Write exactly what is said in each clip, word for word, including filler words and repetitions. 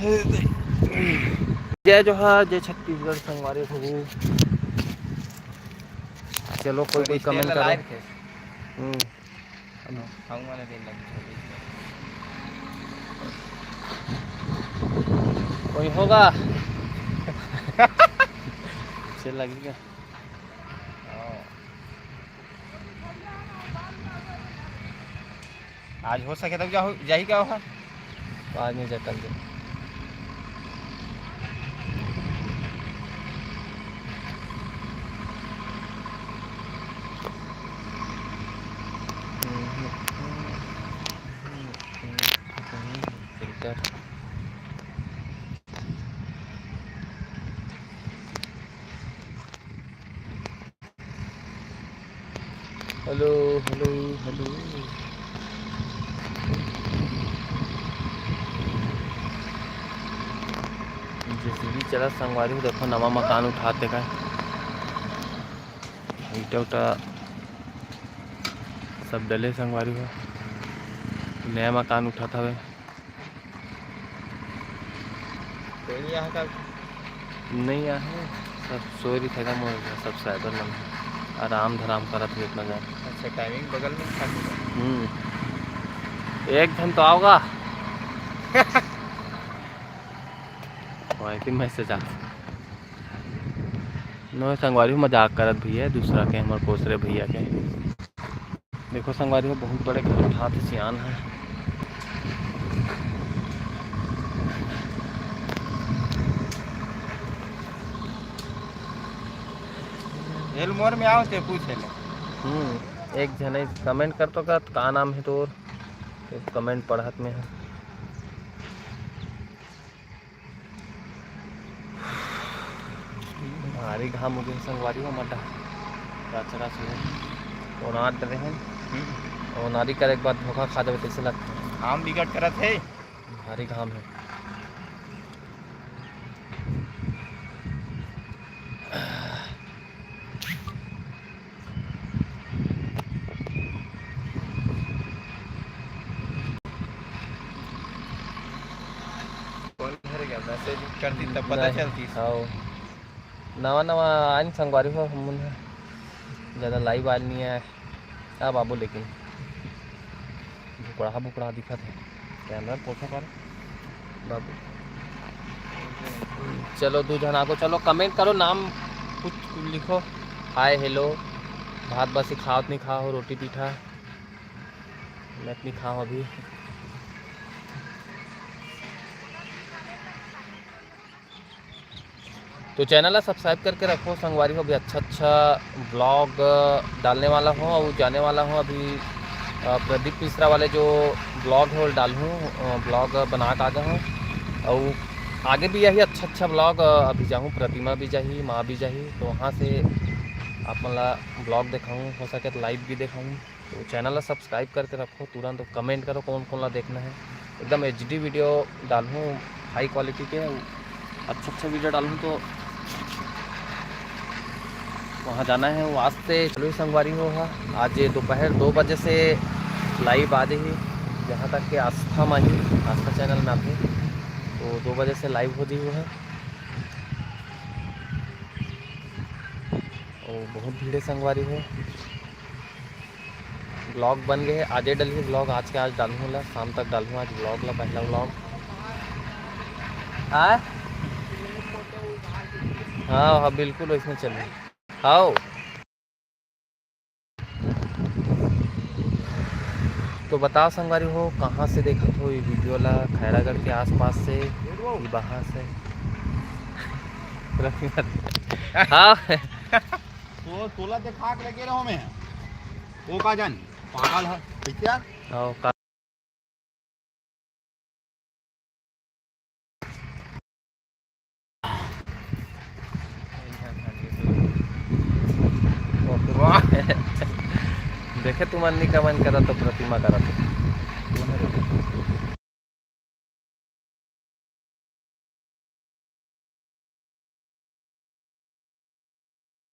जय जोहार, जय छत्तीसगढ़ संगवारी हो। चलो, कोई कोई कमेंट करो। हम्म। कोई होगा? से लगेगा। आज हो सके तब जाहू, जाही का ओहा? आज नहीं जाता, कल जाहू। Hello, hello, hello. जेसीबी चला संगवारी हो, देखो नवा मकान उठाते का, ईटा उटा सब डले संगवारी हो, नया मकान उठात हवे। कोई नहीं आया कल? नहीं आया है, सब सोए रही थे का मोर, सब साइबर मन आराम धराम करत हुए अपना जाए। अच्छा, टाइमिंग बगल में खा लिया। हम्म। एक घंटा होगा। वहीं पे मैसेज आ। नो संगवारी, मजाक करत भैया, दूसरा के, हमर कोसरे भैया के। देखो संगवारी हो, बहुत बड़े घर उठात हे, सियान है। एल मोर में आओ ते पूछ ले। हम्म, एक झने कमेंट कर तो का, का नाम है तोर? तो कमेंट पढ़त में है। भारी घाम उगे संगवारी हो, मड्डा रच रच ले। ओनार डरे हैं। हम्म। ओनारी करे के बाद धोखा खा देवे, तैसे लगता है। घाम बिगड़ करत है। भारी घाम है। कौन घर गया? मैसेज कर दी तब पता नहीं। चलती। हाँ। नवा नवा आइन संगवारी हो, हमन ह ज्यादा लाइव आन नहीं आए। आ बाबू, लेकिन बुकड़ा बुकड़ा दिखत है। कैमरा पोछा कर बाबू। चलो, दू झन आगो, चलो कमेंट करो, नाम कुछ लिखो। हाय, हेलो। भात बासी खावत नहीं खाओ, रोटी पीठा। मैं नहीं खाओ अभी। तो चैनल ला सब्सक्राइब करके रखो संगवारी हो, अभी अच्छा अच्छा ब्लॉग डालने वाला हूँ और जाने वाला हूँ अभी। अ, प्रदीप मिश्रा वाले जो ब्लॉग है वो डालूँ, अ, ब्लॉग बना के आ जाऊँ। और आगे भी यही अच्छा अच्छा ब्लॉग, अ, अभी जाऊँ, प्रतिमा भी जाही, माँ भी जाही, तो वहाँ से आप मन ला ब्लॉग दिखाऊँ, हो सके तो लाइव भी दिखाऊँ। तो चैनल ला सब्सक्राइब करके रखो, तुरंत कमेंट करो कौन कौन ला देखना है। एकदम एचडी वीडियो डालूँ, हाई क्वालिटी के, अच्छा अच्छा वीडियो डालूँ तो वहाँ जाना है। वो आज से चलो ही संगवारी हो हा, आज ये दोपहर दो बजे से लाइव आ जाही, जहाँ तक के आस्था माही, आस्था चैनल में आते, तो दो बजे से लाइव हो जाही वो है। और बहुत भीड़ है संगवारी हो। ब्लॉग बन गए, आजे डलही ब्लॉग, आज के आज डालहूँ ला, शाम तक डालहूँ आज ब्लॉग ला, पहला ब्लॉग। हाँ, हाँ, हाँ, बिल्कुल वैसने चलही। हाँ। तो बताओ संगवारी हो, कहाँ से देखत हो ये वीडियो ला? खैरागढ़ के आसपास से कि बाहर से? हाँ। तो तोला देखा के लगे रहो मैं। वो का जानी, पागल है, ठीक है? हाँ, का वाह। देखे तुमन नहीं कमेंट करा तो प्रतिमा करा तो।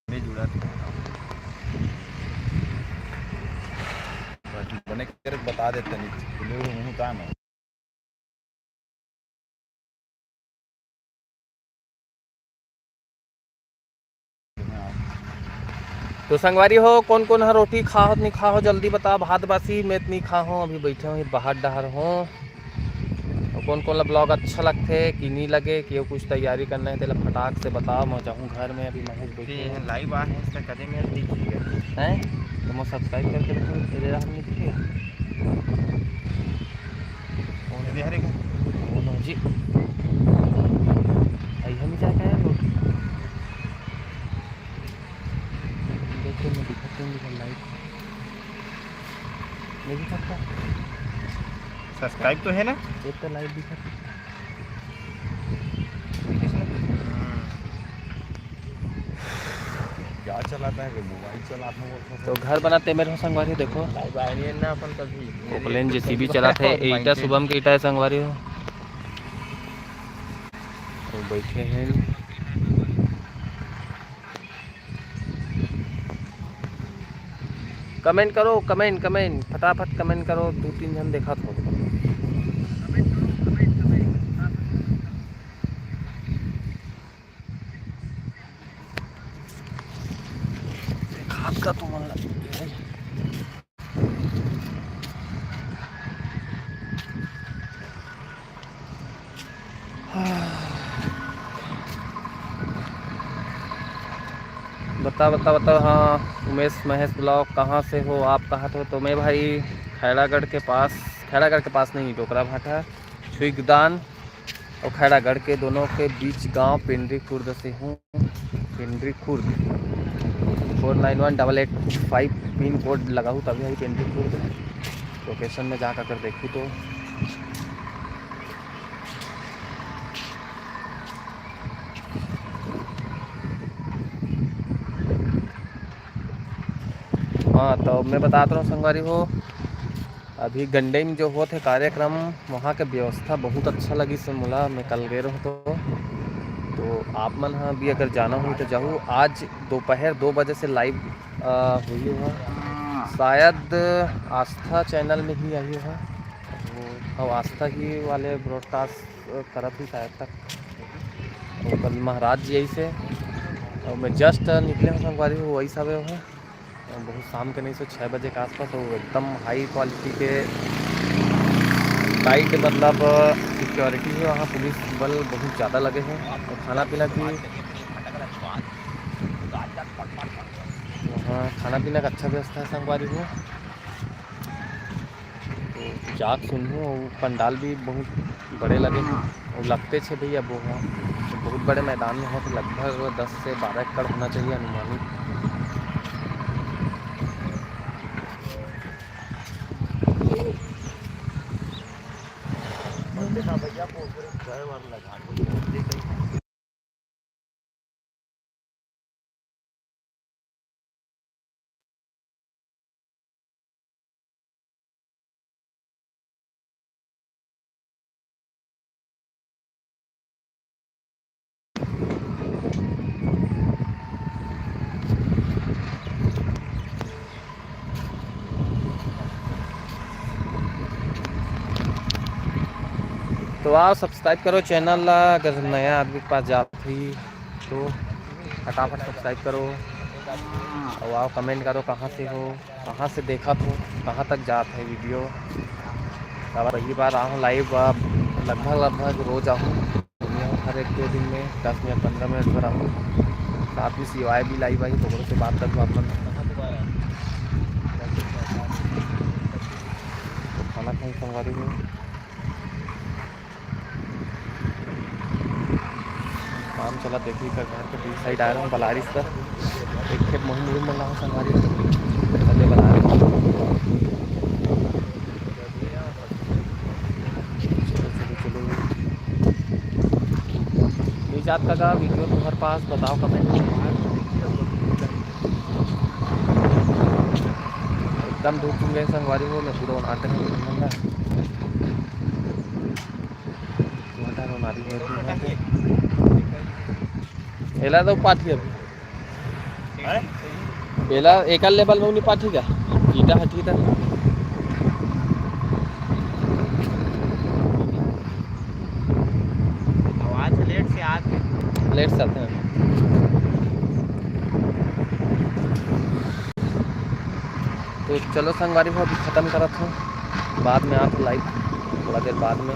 नहीं जुड़ा। बने करके बता देते नहीं, खुले हुए मुंह का ना। तो संगवारी हो, कोन कोन ह रोटी खा हो, नहीं खा हो, जल्दी बता। भात बासी मैं तो नहीं खा हो, अभी बैठे हो बाहर डहर हो। और कोन कोन ला ब्लॉग अच्छा लगथे कि नहीं लगे, कि कुछ तैयारी करना है, तेला फटाक से बताओ। मैं जाहूँ घर में, अभी महेश बैठे हैं। लाइव आ है, इसका कदे में देखिएगा। हैं? तो मैं सब्सक्राइब करके रखूँ, तेरे हम नहीं दिखेगा। कौन है? अरे, कौन हो जी? आई हम जाके आए रोटी। देखो, मैं दिखाता हूँ, देखो, लाइव। नहीं दिखाता। सब्सक्राइब तो है ना? एक तो लाइव दिखाता। क्या चलाता है, मोबाइल चलाता है, वो तो घर बनाते मेरे संगवारी, देखो। लाइव आए नहीं है ना अपन कभी। ओकलेन जेसीबी चलाते हैं, ईटा शुभम के ईटा है संगवारी हो। तो बैठे हैं। कमेंट करो, कमेंट, कमेंट, फटाफट कमेंट करो, दो तीन जन देखा था। खाद का तो मन लग गया है। बता, बता, बता। हाँ, उमेश महेश ब्लॉग, कहाँ से हो आप, कहाँ से हो? तो मैं भाई खैरागढ़ के पास, खैरागढ़ के पास नहीं, डोकरा भाटा, छुईगदान और खैरागढ़ के दोनों के बीच गांव पेंड्री खुर्द से हूँ। Pendri Khurd, four nine one double eight five pin code लगाऊ तभी आई पेंड्री खुर्द। लोकेशन में जा कर देखू तो। हाँ, तो मैं बतात रहा हूँ संगवारी हो, अभी गंडई में जो होत हे कार्यक्रम, वहाँ के व्यवस्था बहुत अच्छा लगिस हे मोला। मैं कल गए रहूँ तो, तो आप मन ह भी अगर जाना हो तो जाहू। आज दोपहर दो बजे से लाइव, अ, हुई हुआ, शायद आस्था चैनल में ही आई हुआ। वो, हाँ, आस्था ही वाले ब्रॉडकास्ट करत ही शायद तक। वो कल महाराज जी आई से, और मैं जस्ट निकले हूँ संगवारी हो, वही सब है। बहुत शाम के नहीं सो छः बजे के आसपास, वो एकदम हाई क्वालिटी के टाइट, मतलब सिक्योरिटी है वहाँ, पुलिस बल बहुत ज़्यादा लगे हैं। और खाना पीना की वहाँ खाना पीना का अच्छा व्यवस्था है संगवारी हो। तो जाके सुनहूँ, और पंडाल भी बहुत बड़े लगे हैं, और लगते छे भैया, वो ह बहुत बड़े मैदान में है, तो लगभग दस से बारह एकड़ होना चाहिए अनुमानित। तो आओ, सब्सक्राइब करो चैनल ला, अगर नया आदमी के पास जात ही तो फटाफट सब्सक्राइब करो। और आओ, कमेंट करो, कहाँ से हो, कहाँ से देखत हो, कहाँ तक जात है वीडियो। अब पहली बार आऊँ लाइव, अब लगभग, लगभग रोज आऊँ, हर एक दो दिन में दस मिनट, पन्द्रह मिनट भर आऊँ। साथ में शिवाय भी लाइव आई, तो ओकरो से बात करूँ आप मन। तो खाना खाई संगवारी में। काम चला, देखी का घर के बीच साइड आ रहा हूँ, बलारिस का एक खेत मुहिम मुहिम बना हो संगवारी, पहले बलारिस। चलो, चलो, चलो। ये जात का, का वीडियो तुम्हारे पास बताओ कमेंट में। एकदम धूप तुम गए संगवारी हो, मैं पूरा नाटक में घूमूंगा। एला तो पाठी अभी। हैं? एला एकर लेवल में नहीं पाठी का? ईटा हटी था। आवाज लेट से आत हे। लेट से आत हे। तो चलो संगवारी हो, अभी खतम करत हूँ, बाद में आत हूँ live थोड़ा देर बाद में।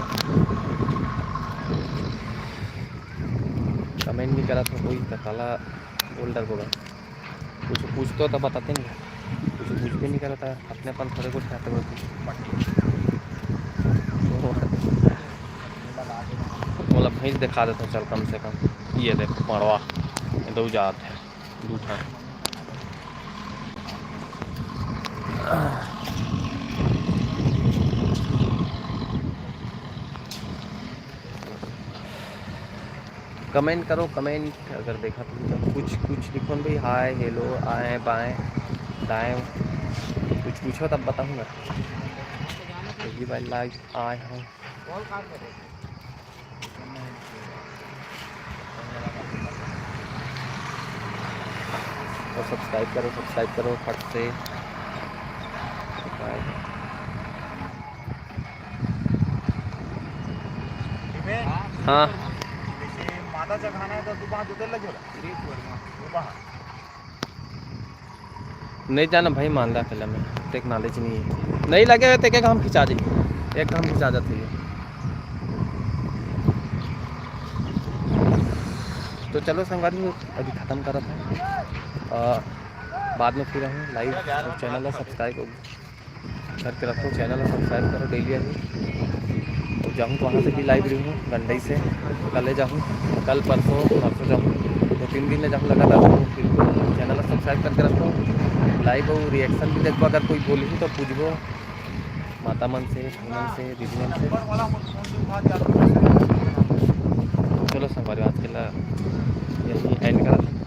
Comment नहीं करत हो कोई, तो काला बोल डर बोला। कुछ पूछतो तो बताते नहीं, कुछ पूछ भी नहीं करता, अपने अपन थोड़े कुछ खाते हुए। बोला भैंस दिखा देता हूँ, चल कम से कम। ये देखो पड़वा, ये दो जात है, दू ठा। Comment करो, comment अगर देखा तो कुछ, कुछ लिखो न भाई, हाय, हेलो, आए, बाएं, दाएं, कुछ पूछो तब बताऊंगा। क्योंकि भाई live आए हूँ। और subscribe करो, subscribe करो फट से। हाँ। माता जगह है तो तू वहाँ जुटे लगे होला। नहीं जाना भाई, मान ला पहले मैं, टेक्नोलॉजी नहीं है, नहीं लगे हुए तो एक, एक हम खिंचा जाइए, एक हम खिंचा जाते हैं। तो चलो संगवारी, अभी खत्म करत है, अ, बाद में फिर हम live। और channel ला subscribe करके रखो, channel ला subscribe करो daily अभी। तो जाऊँ तो वहाँ से भी live रहूँ गंडई से, कल जाऊँ, कल परसों, परसों जाऊँ, दो तीन दिन ले जाऊँ लगातार। तो बिल्कुल channel ला subscribe करके रखो, live और reaction भी देखो, अगर कोई बोलही तो पूछबो माता मन से, भाई मन से, दीदी मन से। चलो संगवारी, आज के ला यही end करत हन।